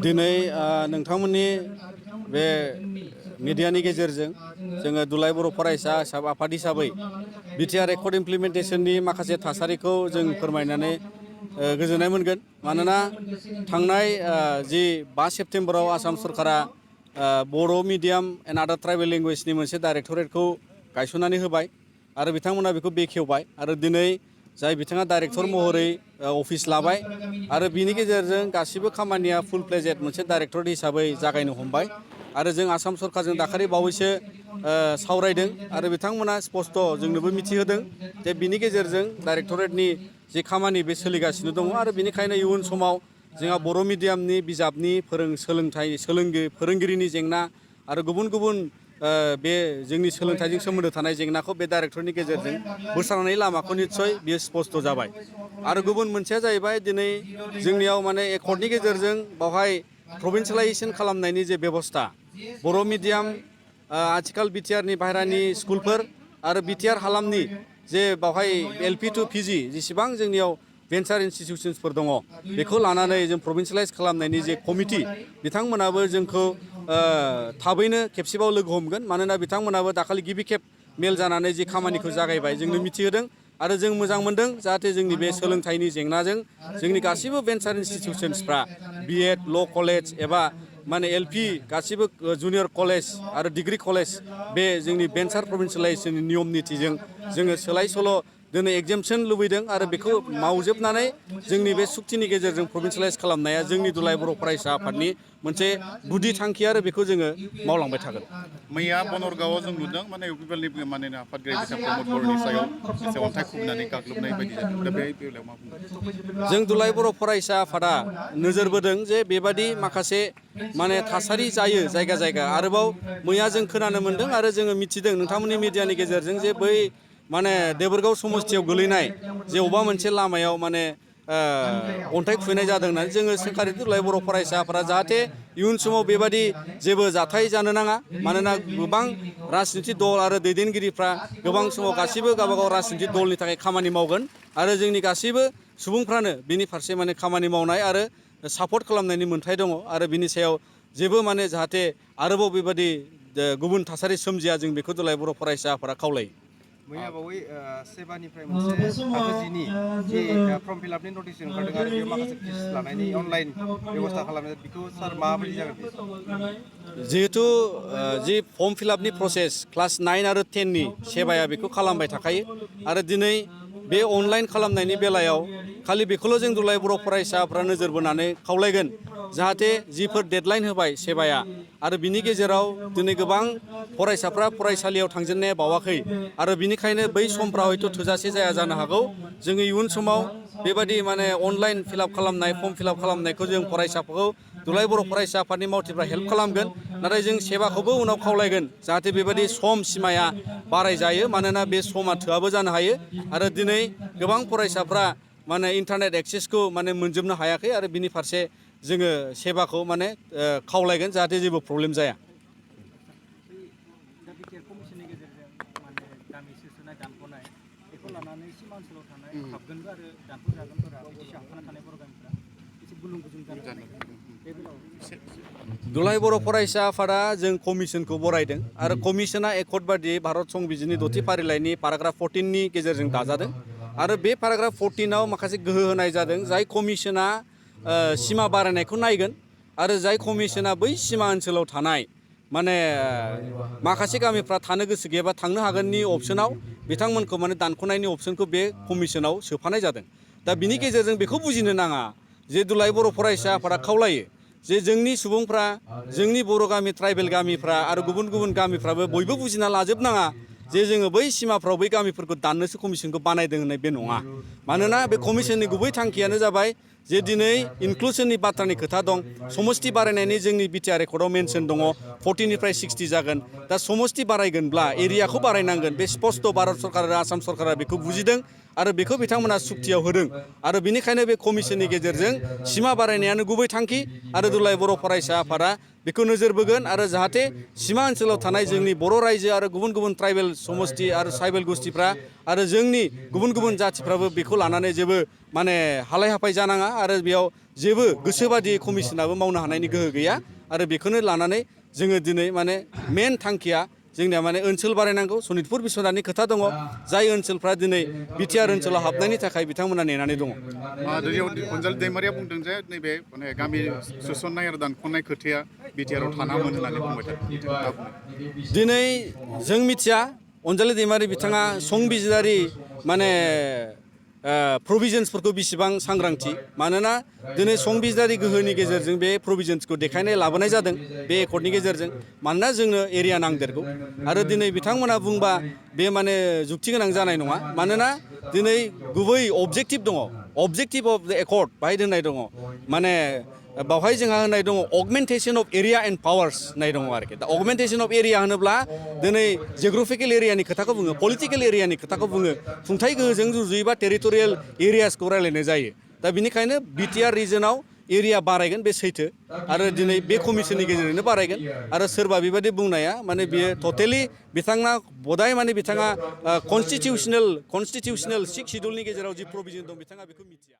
दिनै नोंथांमोननि बे मिडियानि गेजेरजों जोङो दुलाराय बर' फरायसा आफाद हिसाबै बिटिआर एकर्ड इमप्लिमेन्टेसननि माखासे थासारिखौ जों फोरमायनानै गोजोननाय मोनगोन। मानोना थांनाय जि 5 सेप्तेम्बराव आसाम सरकारा बर' मिडियाम एन्ड आदार ट्राइबेल लेंगुवेजनि मोनसे डाइरेक्टरेटखौ गायसननानै होबाय आरो बिथांमोना बेखौ बेखेवबाय आरो दिनै जाय बिथाङा डाइरेक्टर महरै अफिस लाबाय आरो बिनि गेजेरजों गासिबो खामानिया फुल फ्लेजेड मोनसे डाइरेक्टर हिसाबै जागायनो हमबाय आरो जों आसाम सरकारजों दाखालि बावैसो सावरायदों आरो बिथांमोना स्पष्ट जोंनोबो मिथिहोदों जे बिनि गेजेरजों डाइरेक्टरेटनि जि खामानि बे सोलिगासिनो दङ आरो बिनिखायनो इयुन समाव जोंहा बर' मिडियामनि बिजाबनि फोरोंगिरिनि जेंना आरो गुबुन गुबुन बे जोंनि सोलोंथाइजों सोमोन्दो थानाय जेंनाखौ बे डाइरेक्टरनि गेजेरजों बोस्रांनायनि लामाखौ निस्सय बेयो स्पष्ट जाबाय। आरो गुबुन मोनसेया जाहैबाय दिनै जोंनियाव माने एकर्डनि गेजेरजों बावहाय प्रभिन्सियेलाइजेसन खालामनायनि जे बेबस्था बर' मिडियाम आथिखाल बिटिआरनि बाहेरानि स्कुलफोर आरो बिटिआर हालामनि जे बावहाय एलपि टु पिजि जेसेबां जोंनियाव भेन्सार इनस्टिटिउसन्सफोर दङ बेखौ लानानै जों प्रभिन्सियेलाइज खालामनायनि जे कमिटि बिथांमोनाबो जोंखौ थाबैनो खेबसेबाव लोगो हमगोन। मानोना बिथांमोनाबो दाखालि गिबि खेब मेल जानानै जि खामानिखौ जागायबाय जोंनो मिथिहोदों आरो जों मोजां मोनदों जाहाथे जोंनि बे सोलोंथाइनि जेंनाजों जोंनि गासिबो भेन्सार इनस्टिटिउसन्सफ्रा बिएड ल' कलेज एबा माने एलपि गासिबो जुनियर कलेज आरो डिग्री कलेज बे जोंनि भेन्सार प्रभिन्सियेलाइजेसननि नियम नितिजों जोङो सोलाय सोल' दिनै एगजेम्पसन लुबैदों आरो बेखौ मावजोबनानै जोंनि बे सुक्तिनि गेजेरजों प्रभिन्सियेलाइज खालामनाया जोंनि दुलाराय बर' फरायसा आफादनि मोनसे गुदि थांखि आरो बेखौ जोङो मावलांबाय थागोन। मैया बनरगावआव जों नुदों माने इउपिपिएलनि माने आफादगिरि बिथां प्रमद बर'नि सायाव एसे अन्थाइ खुबैनानै गाग्लोबनाय बायदि जादों। दा बे बेलायाव मा बुंगोन? जों दुलाराय बर' फरायसा आफादा नोजोर बोदों जे बेबादि माखासे माने थासारि जायो जायगा जायगा। आरोबाव मैया जों खोनानो मोन्दों आरो जोङो मिथिदों नोंथांमोननि मिडियानि गेजेरजों जे बै माने देबोरगाव समस्थियाव गोलैनाय जे अबेबा मोनसे लामायाव माने अन्थाइ खुबैनाय जादों होननानै जोङो सोंखारि दुलाराय बर' फरायसा आफादा जाहाथे इयुन समाव बेबादि जेबो जाथाय जानो नाङा। मानोना गोबां राजनितिक दल आरो दैदेनगिरिफ्रा गोबां समाव गासिबो गावबागाव राजनितिक दलनि थाखाय खामानि मावगोन आरो जोंनि गासैबो सुबुंफ्रानो बिनि फारसे माने खामानि मावनाय आरो सापर्ट खालामनायनि मोन्थाय दङ आरो बिनि सायाव जेबो माने जाहाथे आरोबाव बेबादि गुबुन थासारि सोमजिया जों बेखौ दुलाराय बर' फरायसा आफादा खावलायो। मैया बावै सेबानिफ्राय मोनसे थाखो जिनि जि फर्म फिलापनि नटिस ओंखारदों आरो बेयाव माखासे फिस लानायनि अनलाइन बेब'स्था खालामनाय बेखौ सार माबायदि जागोन? जिहेतु जि फर्म फिलापनि प्रसेस क्लास 9 आरो 10नि सेबाया बेखौ खालामबाय थाखायो आरो दिनै बे अनलाइन खालामनायनि बेलायाव खालि बेखौल' जों दुलाराय बर' फरायसाफ्रा नोजोर बोनानै खावलायगोन जाहाथे जिफोर डेडलाइन होबाय सेबाया आरो बिनि गेजेराव दिनै गोबां फरायसाफ्रा फरायसालियाव थांजेननाया बावाखै आरो बिनिखायनो बै समफ्रा हयथ' थोजासे जाया जानो हागौ। जोङो इयुन समाव बेबादि माने अनलाइन फिलाप खालामनाय फर्म फिलाप खालामनायखौ जों फरायसाफोरखौ दुलाराय बर' फरायसा आफादनि मावथिफ्रा हेल्प खालामगोन। नाथाय जों सेबाखौबो उनाव खावलायगोन जाहाथे बेबादि सम सिमाया बारायजायो। मानोना बे समा थोआबो जानो हायो आरो दिनै गोबां फरायसाफ्रा माने इन्टारनेट एक्सेसखौ माने मोनजोबनो हायाखै आरो बिनि फारसे जोङो सेबाखौ माने खावलायगोन जाहाथे जेबो प्रब्लेम जाया। कमिसननि गेजेरजों माने गामि सोसोनाय दानख'नाय बेखौ लानानै सिमा ओनसोलाव थानाय हाबगोनबो आरो दानख'जागोनफोरा बिटिसि हाबखाना थानाय बर' गामिफ्रा एसे गुलुं गुजुं जानो बे बेलायाव दुलाराय बर' फरायसा आफादा जों कमिसनखौ बरायदों आरो कमिसना एकर्ड बादियै भारत संबिजितनि 6थि फारिलाइनि पेराग्राफ 14नि गेजेरजों दाजादों आरो बे पेराग्राफ 14आव माखासे गोहो होनाय जादों जाय कमिसना सिमा बारायनायखौ नायगोन आरो जाय कमिसना बै सिमा ओनसोलाव थानाय माने माखासे गामिफ्रा थानो गोसो गैयाबा थांनो हागोननि अपसनाव बिथांमोनखौ माने दानख'नायनि अपसनखौ बे कमिसनाव सोफानाय जादों। दा बिनि गेजेरजों बेखौ बुजिनो नाङा जे दुलाराय बर' फरायसा आफादा खावलायो जे जोंनि सुबुंफ्रा जोंनि बर' गामि ट्राइबेल गामिफ्रा आरो गुबुन गुबुन गामिफ्राबो बयबो बुजिना लाजोबनाङा जे जोङो बै सिमाफ्राव बै गामिफोरखौ दाननोसो कमिसनखौ बानायदों होननाय बे नङा। मानोना बे कमिसननि गुबै थांखियानो जाबाय जे दिनै इनक्लुसननि बाथ्रानि खोथा दं। समस्ति बारायनायनि जोंनि बिटिआर रेकर्डआव मेनसन दङ 40निफ्राय 60 जागोन। दा समस्ति बारायगोनब्ला एरियाखौ बारायनांगोन बे स्पस्ट भारत सरकार आरो आसाम सरकारा बेखौ बुजिदों आरो बेखौ बिथांमोना सुक्तियाव होदों आरो बिनिखायनो बे कमिसननि गेजेरजों सिमा बारायनायानो गुबै थांखि आरो दुलाराय बर' फरायसा आफादा बेखौ नोजोर बोगोन आरो जाहाथे सिमा ओनसोलाव थानाय जोंनि बर' रायजो आरो गुबुन गुबुन ट्राइबेल समस्ति आरो ट्राइबेल गोष्ठिफ्रा आरो जोंनि गुबुन गुबुन जाथिफ्राबो बेखौ लानानै जेबो माने हालाय हाफाय जानाङा आरो बेयाव जेबो गोसोबादि कमिसनाबो मावनो हानायनि गोहो गैया आरो बेखौनो लानानै जोङो दिनै माने मेन थांखिया जोंनिया माने ओनसोल बारायनांगौ सनितपुर बिस्वनाथनि खोथा दङ जाय ओनसोलफ्रा दिनै बिटिआर ओनसोलाव हाबनायनि थाखाय बिथांमोना नेनानै दङ अनजालि दैमारिया बुंदों जे नैबे माने गामि सोसननाय आरो दानख'नाय खोथाया बिटिआराव थानामोन होननानै बुंबाय थादों दिनै जों मिथिया अनजालि दैमारि बिथाङा संबिजिरारि माने प्रभिजन्सफोरखौ बेसेबां सांग्रांथि मानोना दिनै संबिजिरारि गोहोनि गेजेरजों बे प्रभिजन्सखौ देखायनाय लाबोनाय जादों बे एकर्डनि गेजेरजों मानोना जोंनो एरिया नांदेरगौ आरो दिनै बिथांमोना बुंबा बे माने जुक्ति गोनां जानाय नङा मानोना दिनै गुबै अबजेक्टिभ दङ अबजेक्टिभ अफ द एकर्ड बाहाय दोननाय दङ माने बावहाय जोंहा होननाय दङ अगमेन्टेसन अफ एरिया एन्ड पावार्स होननाय दङ आरोखि दा अगमेन्टेसन अफ एरिया होनोब्ला दिनै जिअग्राफिकेल एरियानि खोथाखौ बुङो पलिटिकेल एरियानि खोथाखौ बुङो खुंथाय गोहोजों रुजुयोबा टेरिटरियेल एरियासखौ रायलायनाय जायो दा बेनिखायनो बिटिआर रिजनाव एरिया बारायगोन बे सैथो आरो दिनै बे कमिसननि गेजेरजोंनो बारायगोन आरो सोरबा बेबायदि बुंनाया माने बियो टटेलि बिथाङा बदाय माने बिथाङा कनस्टिटिउसनेल सिक्स सिडिउलनि गेजेराव जि प्रभिजन दं बिथाङा बेखौ मिथिया